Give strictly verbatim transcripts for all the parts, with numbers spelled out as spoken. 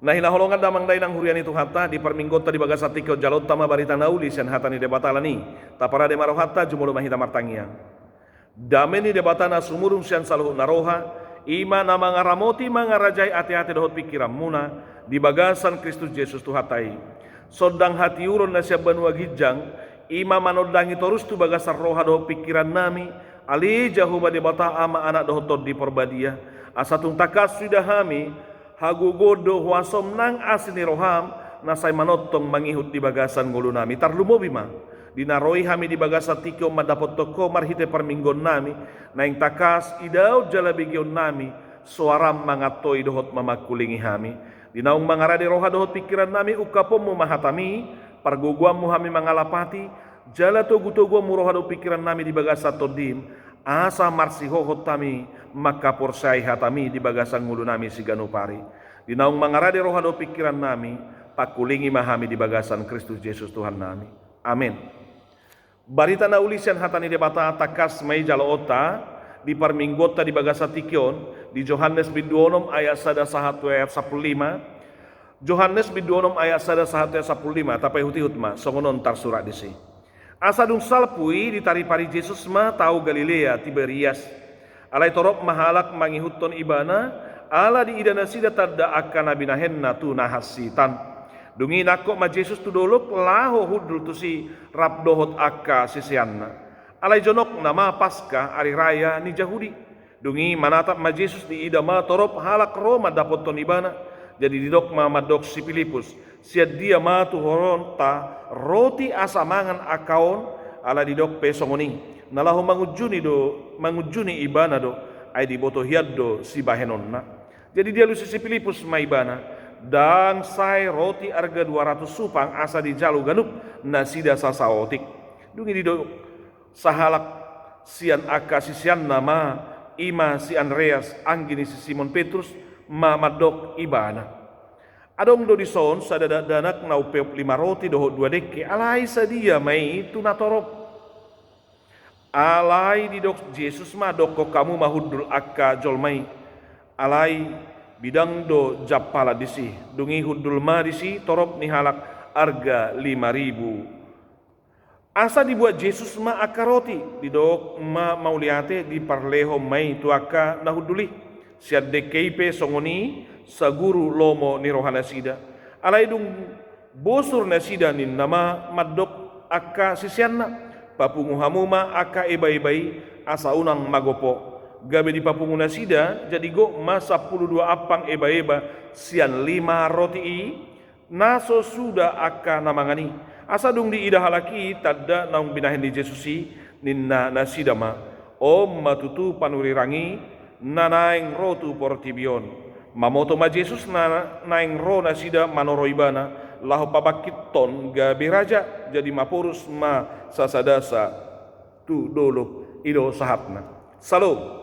Na hinaholongan damang dainang huria ni Tuhanta, di parmingguonta di bagasan tingki on jaloonta ma barita na uli sian hata ni Debata. Alani i, taparade ma rohanta, jumolo ma hita martangiang. Dame ni Debata na sumurung sian saluhut na roha, i ma na mangaramoti mangarajai ateate dohot pingkiranmuna di bagasan Kristus Jesus Tuhanta i. Sondang hatiuron na sian banua ginjang, i ma manondangi torus tu bagasan roha dohot pingkirannami, ale Jahowa Debata Ama, Anak dohot Tondi Porbadia, asa tung tangkas huida hami, hagogoon dohot huasom nang asi ni roham, na sai manongtong mangihut di bagasan ngolunami. Tarlumobi ma, di na ro i hami di bagasan tingki on mandapothon Ho marhite parmingguonnami, naeng tangkas idaon jala begeonnami, soaram mangantoi dohot mamangkulingi hami. Di naung mangarade roha dohot pingkirannami, ungkaponmu ma hatami, pargogoanmu hami mangalapati, jala togutoguonmu roha dohot pingkirannami di bagasan tondim, asa marsihohot hami mangkaporseai hatami di bagasan ngolunami siganup ari. Di naung mangarade roha dohot pingkirannami, pangkulingi ma hami di bagasan Kristus Jesus Tuhannami. Amen. Barita na uli sian hata ni Debata tangkas ma i jaloonta di parmingguonta di bagasan tingki on, di Johannes bindu onom ayat sada sahat tu ayat sampulu lima. Johannes bindu onom ayat sada sahat tu ayat sampulu lima, tapaihutihut ma, songon on tarsurat disi. Asa dung salpu i ditaripari Jesus ma tao Galilea Tiberias. Alai torop ma halak mangihuthon Ibana, ala diida nasida tanda angka na binahenNa tu na hansitan. Dung i nangkok ma Jesus tu dolok laho hundul tusi rap dohot angka siseanNa. Alai jonokna ma Paska, ari raya ni Jahudi. Dung i manatap ma Jesus, diida ma torop halak ro mandapothon Ibana. Jadi didok ma mandok si Pilipus, sian dia ma tuhoronta roti asa mangan angka on? Ala didok pe songon i, na laho mangunjuni do, mangunjuni Ibana do, ai diboto hian do sibahenonna. Jadi dialusi si Pilipus ma Ibana, ndang sae roti arga dua ratus supang asa dijalo ganup nasida sasaotik. Dung i didok sahalak sian angka siseanNa ma, i ma si Andreas, anggi ni si Simon Petrus, ma mandok Ibana, adong do dison sada dakdanak na umpeop lima roti dohot dua dengke, alai sadia ma i tu na torop? Alai didok Jesus ma, dokkon hamu ma hundul angka jolma i. Alai bidang do jampalan disi. Dung i hundul ma disi torop ni halak arga lima ribu. Asa dibuat Jesus ma angka roti, didok ma mauliate, diparlehon ma i tu angka na hundul i. Sian dengke i pe songon i saguru lomo ni rohanasida. Alai dung bosur nasida ninna ma mandok angka siseanNa, papungu hamu ma angka ebaeba i asa unang magopo. Gabe dipapungu nasida, jadi gok ma sampulu dua ampang ebaeba sian lima roti i, na so suda angka na mangan i. Asa dung diida halak i tanda naung binahen ni Jesus i, ninna nasida ma, on ma tutu panurirang i na naeng ro tu portibi on. Mamoto ma Jesus na naeng ro nasida manoro Ibana laho pabangkithon gabe raja, jadi maporus ma sasadasa tu dolok i do sahatna. Salom.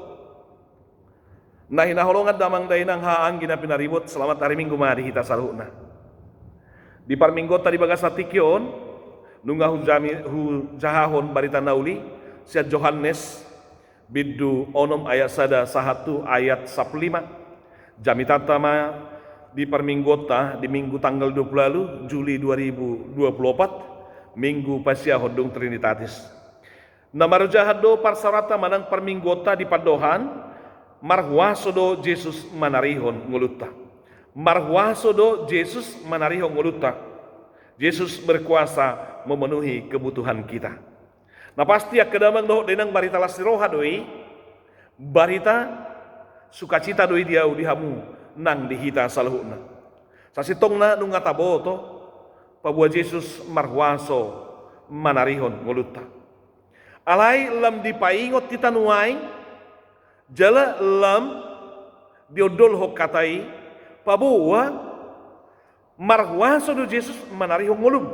Na hinaholongan damang dainang, haha anggi na pinaribot, selamat hari Minggu ma di hita saluhutna. Di parmingguonta di bagasan tingki on, nunga hujami, hujahahon barita na uli sian Johannes bindu onom ayat sada sahat tu ayat sampulu lima. Jamitanta ma di parmingguonta di Minggu tanggal dua puluh ualu Juli dua ribu dua puluh opat, Minggu pasiahon dung Trinitatis. Na marojahan do parsaoranta manang parmingguonta di pandohan, marhuaso do Jesus manarihon ngolunta. Marhuaso do Jesus manarihon ngolunta. Jesus berkuasa memenuhi kebutuhan kita. Na pasti angka damang dohot dainang, barita las ni roha do i, barita sukacita do i di ahu di hamu nang di hita saluhutna. Sasintongna nunga taboto, paboa Jesus marhuaso manarihon ngolunta. Alai lam dipaingot hita nuaeng, jala lam diondolhon hata i, paboa marhuaso do Jesus manarihon ngolum.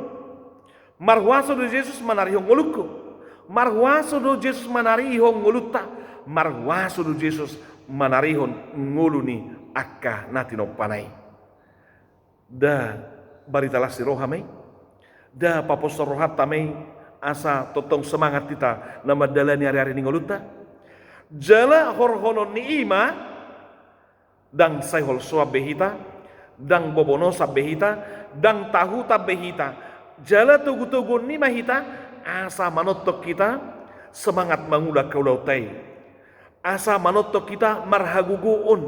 Marhuaso do Jesus manarihon ngolungku. Marhuaso do Jesus manarihon ngolunta. Marhuaso do Jesus manarihon ngolu ni angka na tinompana i. Nda barita las ni roha ma i? Nda paposhon rohanta ma i asa tongtong semangat hita na mandalani ariari ni ngolunta? Jala horhonon ni i ma, ndang sai holsoan be hita, Ndang bobonosan be hita, ndang tahutan be hita, jala togutoguon ni ma hita, asa manongtong hita semangat mangula angka ulaonta i. Asa manongtong hita marhagogoon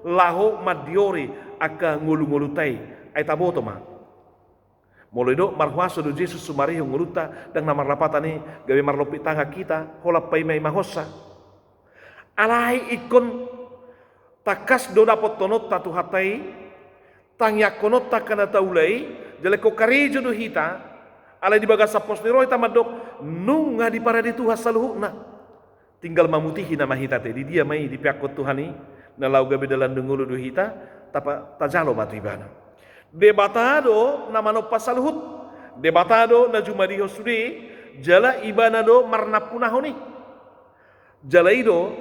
laho mandiori angka ngolungolunta i. Ai taboto ma. Molo didok marhuaso do Jesus sumarihon ngolunta, ndang na marlapatan i gabe marlompit tangan hita, holan paimaimahonsa. Alai ingkon tangkas do dapothononta Tuhanta i, tangiangkononta angka na taula i, jala ingkon karejo do hita, alai di bagasan pos ni roha hita mandok, nunga diparade Tuhan saluhutna. Tinggal mamutihi nama hita ate, di dia ma i dipeakkon Tuhan i, na laho gabe dalan ni ngolu do hita, tapa-, tajalo ma tu Ibana. Debata do na manompa saluhut, Debata do na jumadihon sude, jala Ibana do marnampunahon i. Jala i do,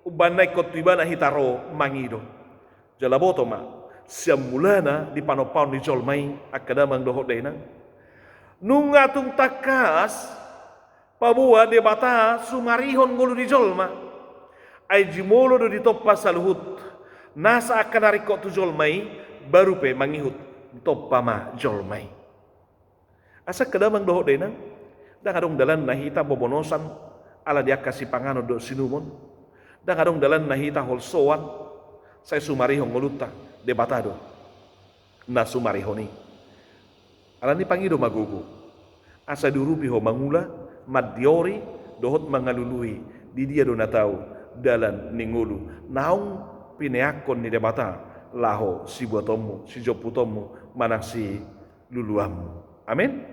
umbahen na ingkon tu Ibana hita ro mangido. Jala boto ma, sian mulana dipanompaon ni jolma i, angka damang dohot dainang. Nunga tung tangkas paboa Debata sumarihon ngolu ni jolma. Ai jumolo do ditompa saluhut nasa angka na ringkot tu jolma i, baru pe mangihut ditompa ma jolma i. Asa angka damang dohot dainang, ndang adong dalanna hita bobonosan ala di angka sipanganon dohot siinumon. Ndang adong dalanna hita holsoan, sai sumarihon ngolunta, Debata do na sumarihon i. Alani i pangido ma gogo, asa diurupi ho mangula, mandiori, dohot mangalului, di dia do na tau dalan ni ngolu naung pineakkon ni Debata laho sibuatonmu, sijomputonmu, manang si luluanmu. Amin.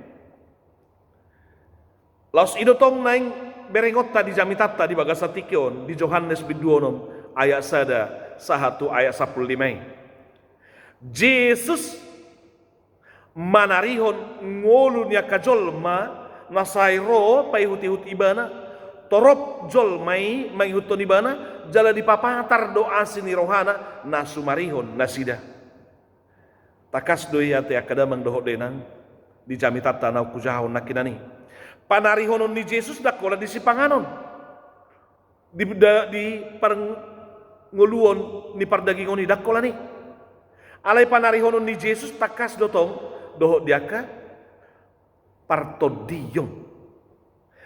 Laos i do tong naeng berengonta di jamitanta di bagasan tingki on, di Johannes bindu onom ayat sada sahat tu ayat sampulu lima i. Jesus manarihon ngolu ni angka jolma na sai ro paihutihut Ibana, torop jolma i mangihuthon Ibana, jala dipapatar do asi ni rohana na sumarihon nasida. Tangkas do i ate angka damang dohot dainang, di jamitanta naung hujahahon nangkinan i. Panarihonon ni Jesus ndang holan di sipanganon, di, da, di parngoluon ni pardagingon i, ndang holan i. Alai panarihonon ni Jesus tangkas do tong dohot di angka partondion.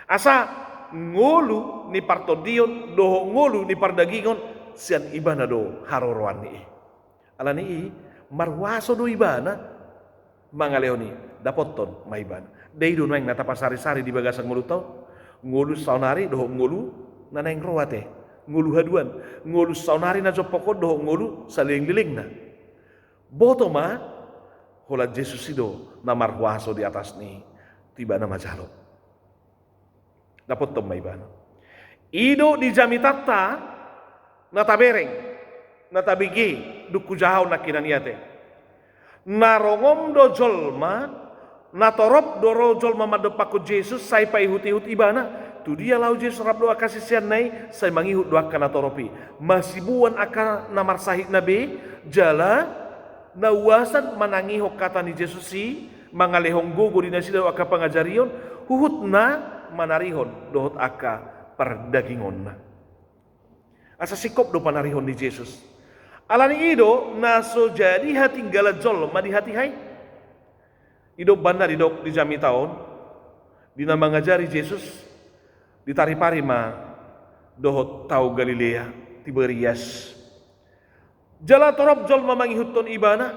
Asa ngolu ni partondion dohot ngolu ni pardagingon sian Ibana do haroroan ni i. Alani i marhuaso do Ibana mangalehon i, dapothon ma Ibana. Dei do nuaeng na tapasarisari di bagasan ngolunta on, ngolu saonari dohot ngolu na naeng ro ate, ngolu haduan, ngolu saonari na jompok on dohot ngolu salelenglelengna. Boto ma, holan Jesus i do na marhuaso di atas ni i, tu Ibana ma jalo. Dapothon ma Ibana. I do di jamitanta na tabereng, na tabege, dung hujahahon nangkinan i ate. Na rongom do jolma, na torop do ro jolma mandompakkon Jesus, sai paihutihut Ibana. Tu dia laho Jesus rap dohot angka siseanna i, sai mangihut do angka na torop i. Masiboan angka na marsahitna be, jala na uasan manangihon hata ni Jesus i, mangalehon gogo di nasida dohot angka pangajarion, huhut na manarihon dohot angka pardagingonna. Asa singkop do panarihon ni Jesus. Alani i do na so jadi hatinggalan jolma di hatiha i. I do umbahen na didok di jamita on, di na mangajari Jesus, ditaripari ma dohot tao Galilea, Tiberias. Jala torop jolma mangihuthon Ibana,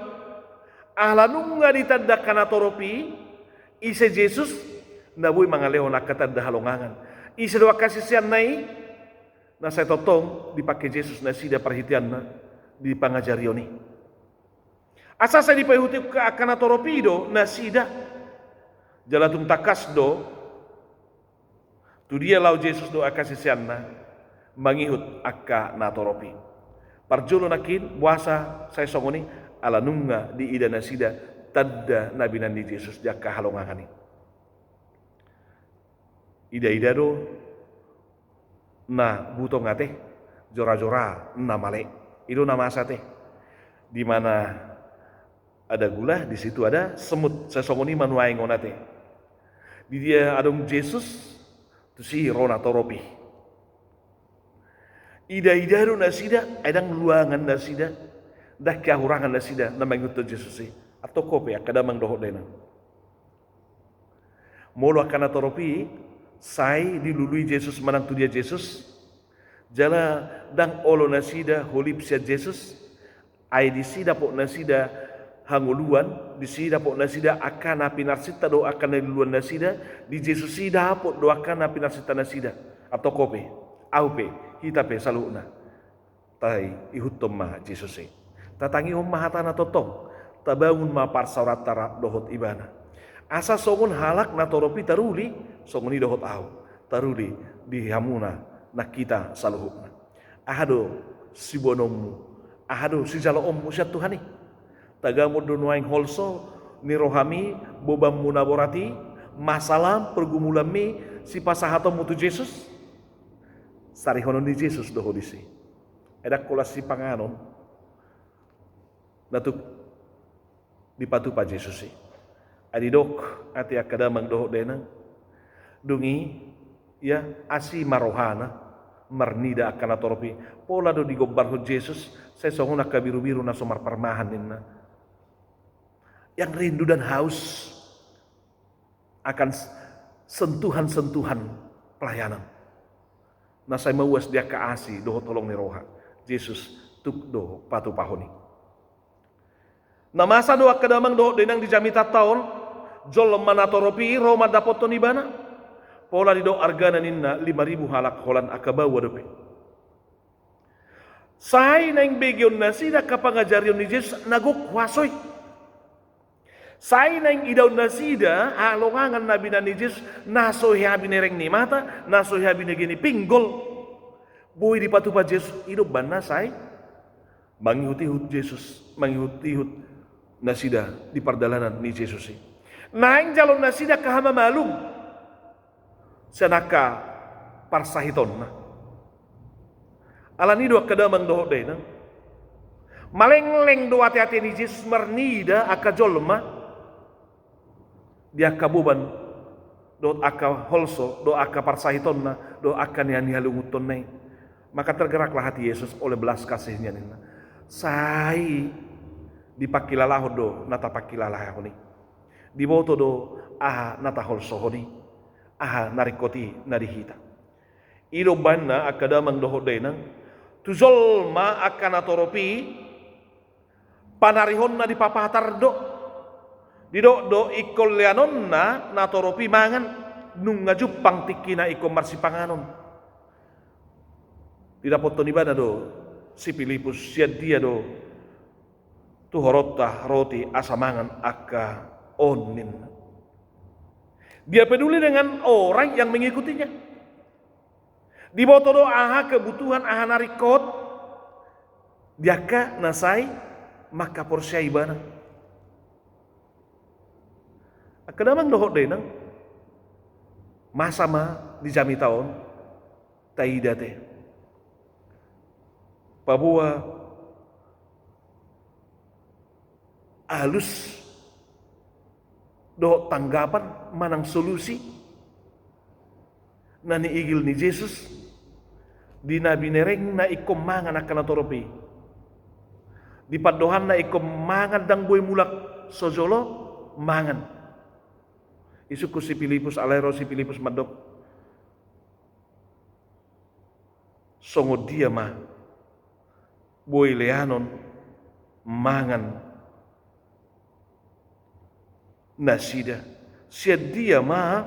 ala nunga ditanda angka na torop i, ise Jesus, na boi mangalehon angka tanda halongangan. Ise do angka siseanna i, na sai tongtong dipangke Jesus nasida parhiteanna di pangajarion i. Asa sai dipaihutihut angka na torop i do nasida. Jala tung tangkas do, tu dia laho Jesus dohot angka siseanna mangihut angka na torop i. Parjolo nangkin, boasa sai songon i, ala nunga diida nasida tanda na binahen ni Jesus di angka halongangan i. Idaida do na butong ate, jorajora na male. I do na masa ate. Di mana ada gula, di situ ada semut. Sai songon i ma nuaeng on ate. Di dia adong Jesus, tusi ro na torop i. Idaida do nasida, ai ndang luangan nasida. Ndang kehurangan nasida na mangihuthon Jesus i. Antong ho pe angka damang dohot dainang, molo angka natorop i sai dilului Jesus manang tu dia Jesus, jala ndang olo nasida holip sian Jesus, ai disi dapot nasida hangoluan, disi dapot nasida angka na pinarsinta dohot angka na niluluan nasida, di Jesus i dapot do angka na pinarsinta nasida. Antong ho pe, ahu pe, hita pe saluhutna taihuthon ma Jesus i. Tatangihon ma hatana tongtong, tabangun ma parsaoranta rap dohot Ibana. Asa songon halak natorop i taruli, songon i dohot ahu taruli di hamuna nang hita saluhutna. Aha do siboanonmu? Aha do sijaloonmu sian Tuhan i? Tagamon do nuaeng holso ni rohami, bobanmu na borat i, masalam, pergumulanmi, sipasahatonmu tu Jesus? Sarihonon ni Jesus do ho disi. Ai ndang holan sipanganon na tuk dipatupa Jesus i. Ai didok ate angka damang dohot dainang, dung i, ia, asi ma rohana marnida angka natorop i. Pola do digombarhon Jesus, sai songon angka birubiru na so marparmahan ninna. Yang rindu dan haus akan s-, sentuhan-sentuhan pelayanan. Na sai mauas di angka asi dohot holong ni roha, Jesus tuk do patupahon i. Na masa do angka damang dohot dainang di jamitanta on, jolma natorop i ro mandapothon Ibana. Pola didok argana ninna lima ribu halak holan angka baoa dope. Sai naeng begeon nasida angka pangajarion ni Jesus na gok huaso i. Sai naeng idaon nasida halongangan na binahen ni Jesus, na so hea binereng ni mata, na so hea binege ni pinggol. Boi dipatupa Jesus, i do umbahen na sai mangihutihut Jesus, mangihutihut nasida di pardalanan ni Jesus i. Naeng jaloon nasida angka hamamalum sian angka parsahitonna. Alani i do angka damang dohot dainang, malengleng do ateate ni Jesus marnida angka jolma di angka boban dohot angka holso dohot angka parsahitonna dohot angka na nihalunguthonna i. Maka tergeraklah hati Yesus oleh belas kasih-Nya ninna. Sai dipangkilalahon do na tapangkilalahon i. Diboto do aha na taholsohon i, aha na ringkot i na di hita. I do umbahen na angka damang dohot dainang, tu jolma angka natorop i, panarihonna dipapatar do. Didok do ingkon leanonna natorop i mangan, nunga jumpang tingkina ingkon marsipanganon. Didapothon Ibana do si Pilipus, sian dia do tuhoronta roti asa mangan angka on ninna. Dia peduli dengan orang yang mengikutinya. Diboto do aha kebutuhan, aha na ringkot di angka na sai mangkaporseai Ibana. Angka damang dohot dainang, masa ma di jamita on taida ate. Paboa alus dohot tanggapan manang solusi na niigil ni Jesus di na binerengna ingkon mangan angka natorop i. Di pandohanna ingkon mangan, ndang boi mulak so jolo mangan. Isungkun si Pilipus, alai ro si Pilipus mandok, songon dia ma boi leanon mangan nasida? Sian dia ma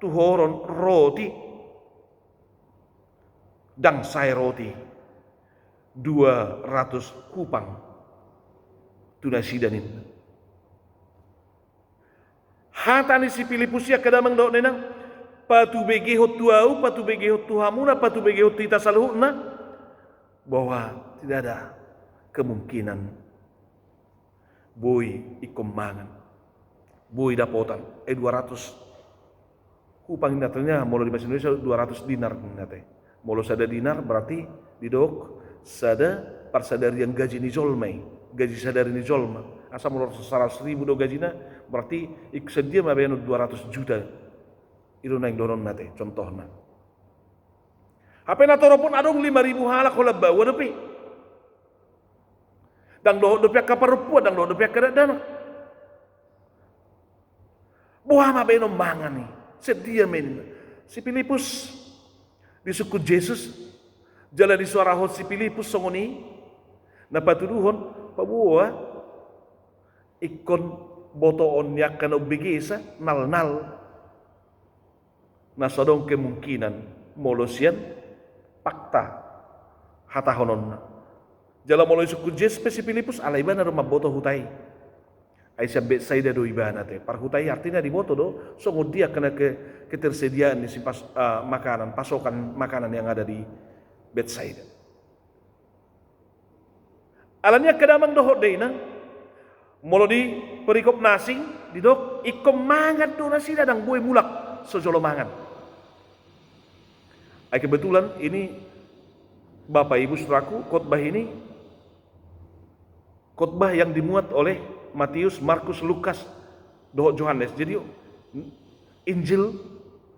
tuhoron roti? Ndang sae roti dua ratus hupang tu nasida ninna. Hata ni si Pilipus i angka damang dohot dainang, patubegehon tu ahu, patubegehon tu hamuna, patubegehon tu hita saluhutna, bahwa tidak ada kemungkinan boi ingkon mangan, boi dapotan, eh, dua ratus hupang ninna ate, molo di bahasa Indonesia dua ratus dinar ninna ate. Molo sada dinar berarti didok sada parsadarian gaji ni jolma i, gaji sadari ni jolma. Asa molo saratus ribu do gajina, berarti ingkon sian dia ma baenon dua ratus juta. I do naeng dohononna ate, contohna. Hape natorop on adong lima ribu halak holan baoa dope. Ndang dohot dope angka parompuan, ndang dohot dope angka dakdanak. Boha ma bahenon mangan i? Sian dia ma i ninna. Si Pilipus disungkun Jesus, jala disuarahon si Pilipus songon i, na patuduhon, paboa ingkon botoon ni angka na umbegesa, nalnal. Na so adong kemungkinan molo sian fakta hatahononna. Jala molo disungkun Jesus pe si Pilipus, ala ibana do mamboto huta i. Ai sian Betsaida do ibana te. Parhuta i artina diboto do songon dia angka na ke-, ketersediaan ni si pas-, ah, makanan, pasokan makanan yang ada di Betsaida. Alani i angka damang dohot dainang, molo di perikop na asing, didok ingkon mangan do nasida, ndang boi mulak so jolo mangan. Ai kebetulan ini, Bapak Ibu Saudaraku, khotbah ini khotbah yang dimuat oleh Matius, Markus, Lukas, dohot Johannes. Jadi, Injil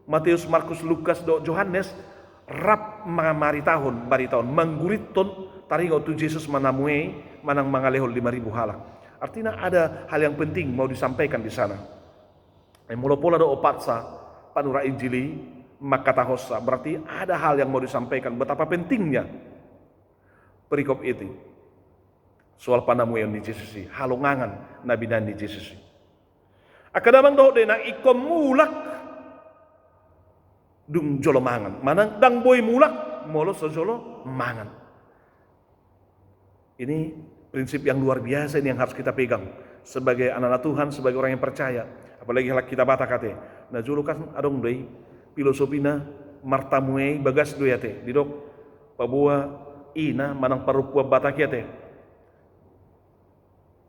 Matius, Markus, Lukas, dohot Johannes rap mamaritahon, baritaon, manggurithon taringot tu Jesus manamuei manang mangalehon lima ribu halak. Artina ada hal yang penting mau disampaikan di sana. Eh, molo pola do opatsa panura Injil i mangkatahonsa, berarti ada hal yang mau disampaikan, betapa pentingnya perikop itu. Soal panamueon ni Jesus i, halongangan na binahen ni Jesus i. Angka damang dohot dainang, ingkon mulak dung jolo mangan. Manang ndang boi mulak molo so jolo mangan. Ini prinsip yang luar biasa ini yang harus kita pegang sebagai anak-anak Tuhan, sebagai orang yang percaya. Apalagi halak hita Batak ate. Na jolo kan adong do i filosofina martamuei, bagas do i ate. Didok paboa ina manang parompuan Batak i ate.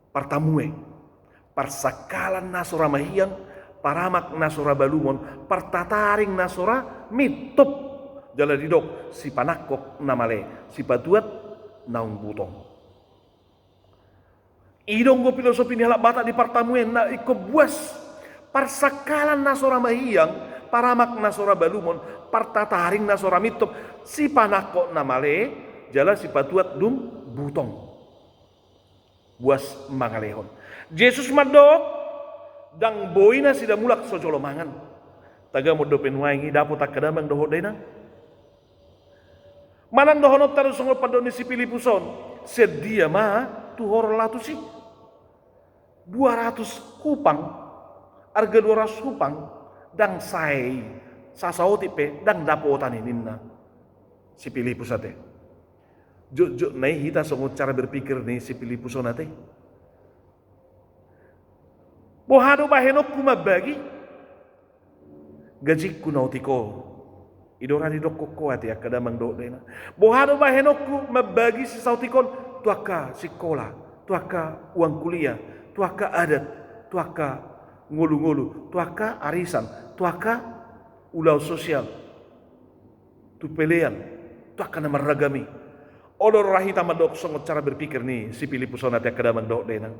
Partamue, parsangkalan na so ra mahiang, paramak na so ra balumon, partataring na so ra mintop. Jala didok, sipanangkok na male, sipatuat naung butong. I do anggo filosofi ni halak Batak di partamueon na ingkon buas. Parsangkalan na so ra mahiang, paramak na so ra balumon, partataring na so ra mintop, sipanangkok na male, jala sipatuat dung butong. Buas mangalehon. Jesus mandok, ndang boi nasida mulak so jolo mangan. Tagamon dope nuaeng i dapot angka damang dohot dainang. Manang dohononta do songon pandok ni si Pilipus on, sian dia ma tuhor latus i? Dua ratus kupang, arga dua ratus kupang, ndang sae i, sasaotik pe ndang dapotan i ninna si Pilipus ate. Jotjot na i hita songon cara berpikir ni si Pilipus on ate. Boha do bahenonku mambagi gajingku na otik on? I do ra didokkon ho ate angka damang dohot dainang. Boha do bahenonku mambagi sisaotik on tu angka sikola, tu angka uang kuliah, tu angka adat, tu angka ngolungolu, tu angka arisan, tu angka ulaon sosial, tu pelean, tu angka na marragam i? Olo do ra hita mandok songon cara berpikir ni si Pilipus on ate angka damang dohot dainang.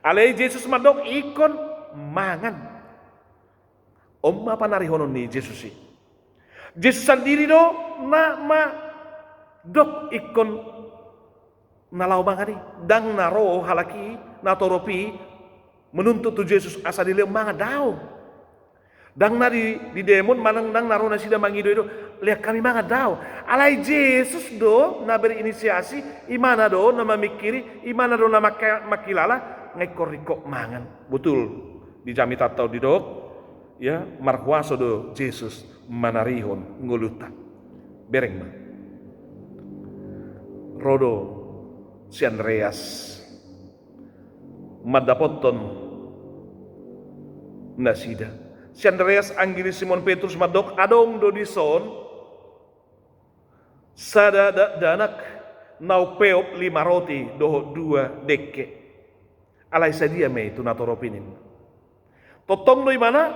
Alai Jesus mandok ingkon mangan. On ma panarihonon ni Jesus i. Jesus sandiri do na mandok ingkon na laho mangan i. Ndang na ro halak i na torop i menuntut tu Jesus asa dilehon mangan, daong. Ndang na di, di demon manang ndang na ro nasida mangido i do, lean hami mangan, daong. Alai Jesus do na berinisiasi, imana do na mamingkiri, imana do na mangka-, mangkilala, nga ingkon ringkot mangan. Botul, di jamitanta on didok, ya, marhuaso do Jesus manarihon ngolunta. Bereng ma. Ro do si Andreas mandapothon nasida. Si Andreas, anggi ni Simon Petrus, mandok, adong do dison sada dakdanak na umpeop lima roti dohot dua dengke. Alai sadia ma i tu na torop i ninna. Tongtong do imana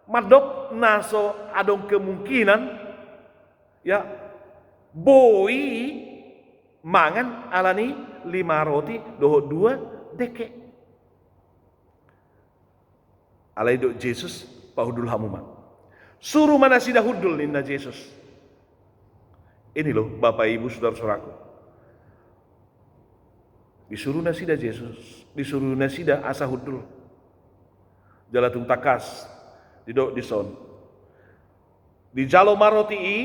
mandok na so adong kemungkinan, ya, boi mangan alani lima roti dohot dua dengke. Alai didok Jesus, pahundul hamu ma. Suru ma nasida hundul ninna Jesus. Ini loh, Bapak Ibu, saudara-saudaraku. Disuru nasida Jesus, disuru nasida asa hundul. Jala tung tangkas didok dison: Dijalo ma roti i,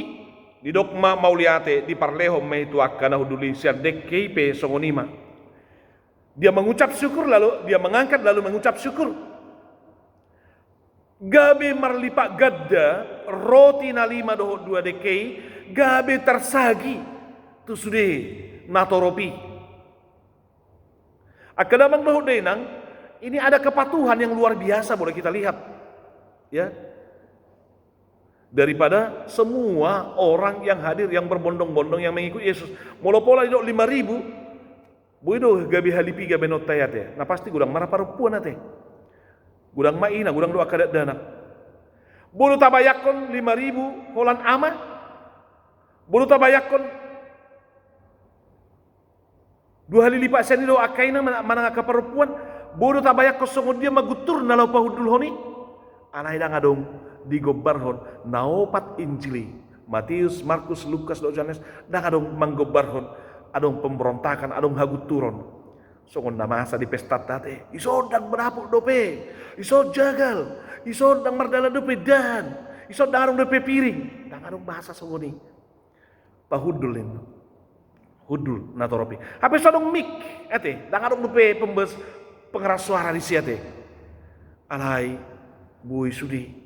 didok ma mauliate, diparlehon ma i tu angka na hundul i, sian dengke i pe songon i ma. Dia mengucap syukur, lalu dia mengangkat, lalu mengucap syukur. Gabe marlipat ganda roti na lima dohot dua dengke i, gabe tarsagi tu sude natorop i. Angka damang dohot dainang, ini ada kepatuhan yang luar biasa boleh kita lihat. Ya. Daripada semua orang yang hadir, yang berbondong-bondong, yang mengikut Yesus. Molo pola didok lima ribu, boi do gabe halipiga baenonta i ate. Na pasti godang ma ra parompuan ate. Godang ma ina, godang do angka dakdanak. Boi do tabayangkon lima ribu holan ama. Boi do tabayangkon dua hali lipat sian i do angka ina manang angka parompuan. Boi do tabayangkon songon dia ma guntur na laho pahundulhon i. Alai ndang adong digombarhon na opat Injil i, Matius, Markus, Lukas dohot Johannes, ndang adong manggombarhon adong pemberontakan, adong hagunturon. Songon na masa di pestanta ate, ison ndang mandapot dope, ison jagal, ison ndang mardalan dope, dan ison ndang adong dope piring. Ndang adong bahasa songon i. Pahundul ninna. Hundul natorop i. Hape so adong mik ate, ndang adong dope pembes pengeras suara disi ate. Alai boi sude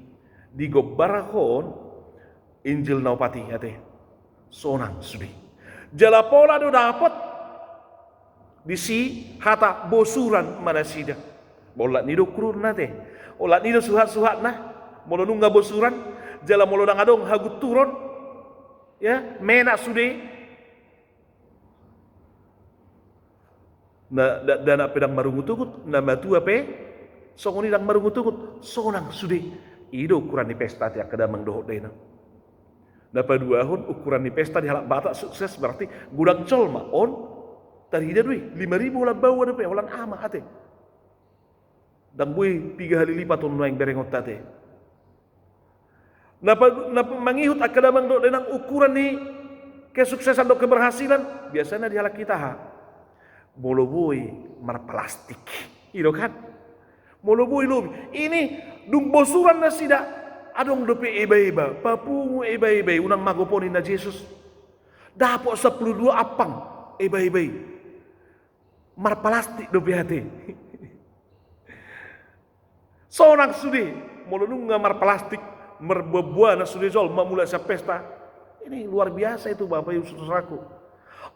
digombarhon Injil na opat i ate. Sonang sude. Jala pola do dapot disi hata bosuran ma nasida. Olat ni do ukurna ate. Olat ni do suhat-suhatna. Molo nunga bosuran, jala molo ndang adong hagunturon, ya, menak sude. Na dakdanak pe ndang marungut-ungut, na matua pe songon i ndang marungut-ungut, sonang sude. I do ukuran ni pesta ate angka damang dohot dainang. Na paduahon ukuran ni pesta di halak Batak sukses berarti godang jolma on. Tarida do i, lima ribu holan baoa dope, holan ama ate. Ndang boi piga hali lipat on nuaeng berengonta ate. Na, na mangihut angka damang dohot dainang ukuran ni kesuksesan dohot keberhasilan biasana di halak hita aha? Molo boi marpalastik. I do kan? Molo boi lobi. Ini dung bosuran nasida adong dope eba-eba, papungu eba-eba i, unang magopon ninna Jesus. Dapot sampulu dua ampang eba-eba i. Marpalastik dope ate. Sonang sude, molo nunga marpalastik, marbuah-buahan sude jolma mulak sian pesta. Ini luar biasa itu Bapak Ibu saudaraku.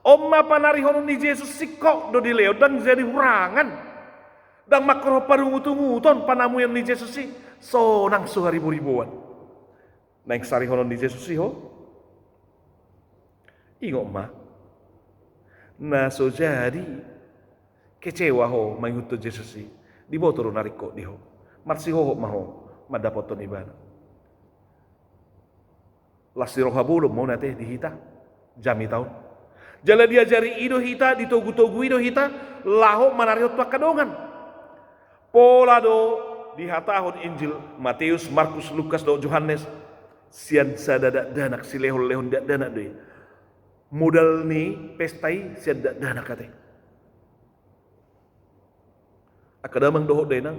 On ma panarihonon ni Jesus, singkop do dilehon, ndang jadi hurangan. Ndang mangkorhon parungut-unguton panamuion ni Jesus i, sonang so haribo-riboan. Naeng sarihonon ni Jesus i ho. Ingot ma. Na so jadi kecewa ho mangihuthon Jesus i. Diboto do na ringkot di ho. Marsihohot ma ho mandapothon ibana. Las ni roha bolon ma on ate di hita jamita on. Jala diajari i do hita, ditogu-togu i do hita laho manarihon tu angka dongan. Pola do dihatahon Injil Mateus, Markus, Lukas dohot Johannes, sian sada dakdanak, silehon-lehon dakdanak do i. Modal ni pesta i sian dakdanak ate. Angka damang dohot dainang,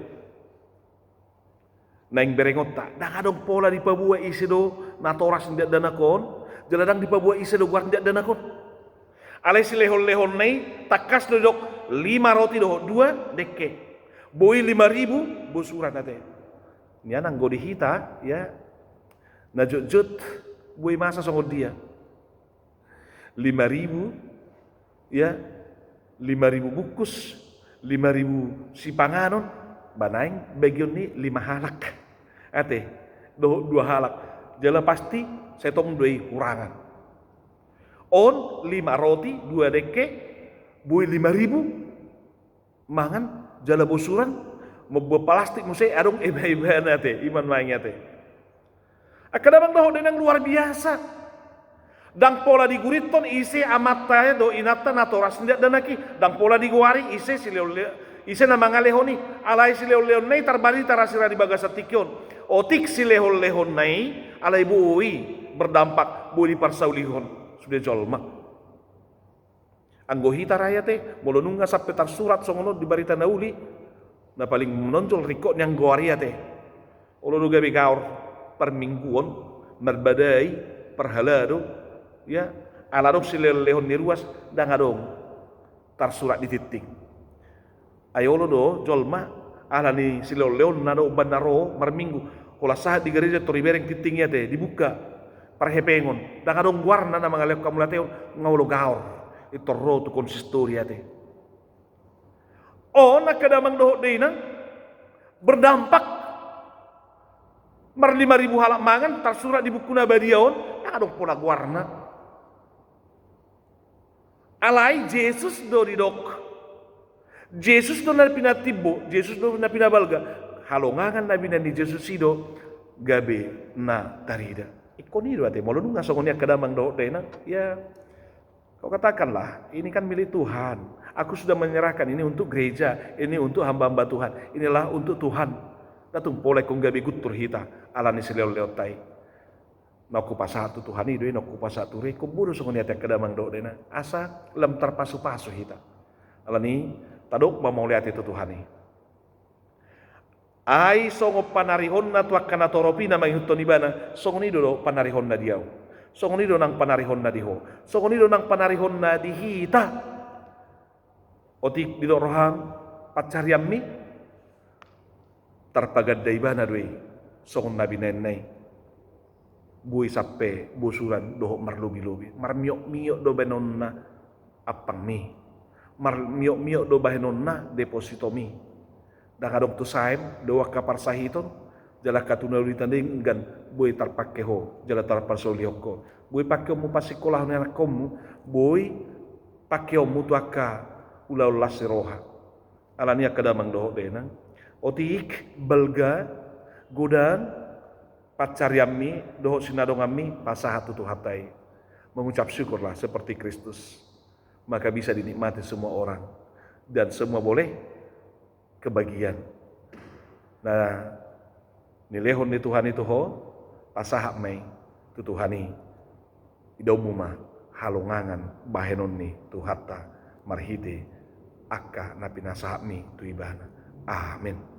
naeng berengonta, ndang adong pola dipaboa ise do natoras ni dakdanak on, jala ndang dipaboa ise do goar ni dakdanak on. Alai silehon-lehonna i tangkas do didok lima roti dohot dua dengke. Boi lima ribu bosuran ate. Nian anggo di hita, ya, na jotjot boi masa songon dia. Lima ribu, ya, lima ribu bungkus, lima ribu sipanganon, ba naeng bagion ni lima halak. Ate, dohot dua halak. Jala pasti sai tong do i hurangan. On lima roti, dua dengke, boi lima ribu. Mangan jala bosuran, mamboan palastik muse adong eba-ebana ate, i ma nuaeng ate. Angka damang dohot dainang, luar biasa. Ndang pola digurithon ise amanta dohot inanta natoras ni dakdanak i, ndang pola digoari ise silehon-le-, ise na mangalehon i, alai silehon-lehonna i tarbarita rasirang di bagasan tingki on. Otik silehon-lehonna i, alai boi berdampak, boi diparsaulihon sude jolma. Anggo hita ra i ate, molo nunga sampe tarsurat songon on di Barita na Uli, na paling menonjol ringkot ni anggo ari ate. Olo do gabe gaor parmingguon, marbadai, parhalado, ya, ala adong silehonlehon ni ruas, ndang adong tarsurat di tingting. Ai olo do jolma, ala ni silehonlehonna do umbahen na ro marminggu, holan sahat di gareja tor dibereng tingting i ate, dibuka, parhepengon, ndang adong goarna na mangalehon hamauliateon, nga olo gaor, i tor ro tu konsistori ate. On angka damang dohot dainang, berdampak. Marlima ribu halak mangan, tarsurat di buku na badia on, ndang adong pola goarna. Alai Jesus do didok. Jesus do na pinatimbo, Jesus do na pinabalga. Halongangan na binahen ni Jesus i do gabe na tarida. Ingkon i do ate, molo nunga songon i angka damang dohot dainang, ya, kau katakanlah, ini kan milik Tuhan. Aku sudah menyerahkan ini untuk gereja, ini untuk hamba-hamba Tuhan. Inilah untuk Tuhan. Ndang tung pola ingkon gabe guntur hita ala ni silehonlehonta i. Naung hupasahat tu Tuhan i do i, naung hupasahat tu huria i, ingkon boi do songon i ate angka damang dohot dainang. Asa lam tarpasupasu hita. Ala ni i, tadok ma mauliate tu Tuhan i. Ai songon panarihonna tu angka na torop i na mangihuthon ibana, songon i do, do panarihonna di ahu. Songon i do nang panarihonna di ho. Songon i do nang panarihonna di hita. Otik didok roham, pansarianmi, tarpaganda ibana do i, songon na binahenna i. Boi sampe bosuran dohot marlobi-lobi. Marmiot-miot do bahenonna ampangmi. Marmiot-miot do bahenonna depositomi. Ndang adong tu saem do angka parsahiton, jala angka tu na uli tandinggan boi tarpangke ho, jala tarpasolihon ho. Boi pangkeonmu pasingkolahon anakkonmu, boi pangkeonmu tu angka ulaon las ni roha. Ala ni i angka damang dohot dainang, otik balga, godang, pansarianmi dohot sinadonganmi pasahat tu Tuhanta i. Mengucap syukurlah seperti Kristus, maka bisa dinikmati semua orang dan semua boleh kebagian. Na nilehon ni Tuhan i tu ho, pasahat ma i tu Tuhan i. Idaonmu ma halongangan bahenon ni Tuhanta marhite angka na pinasahatmi tu ibana. Amen.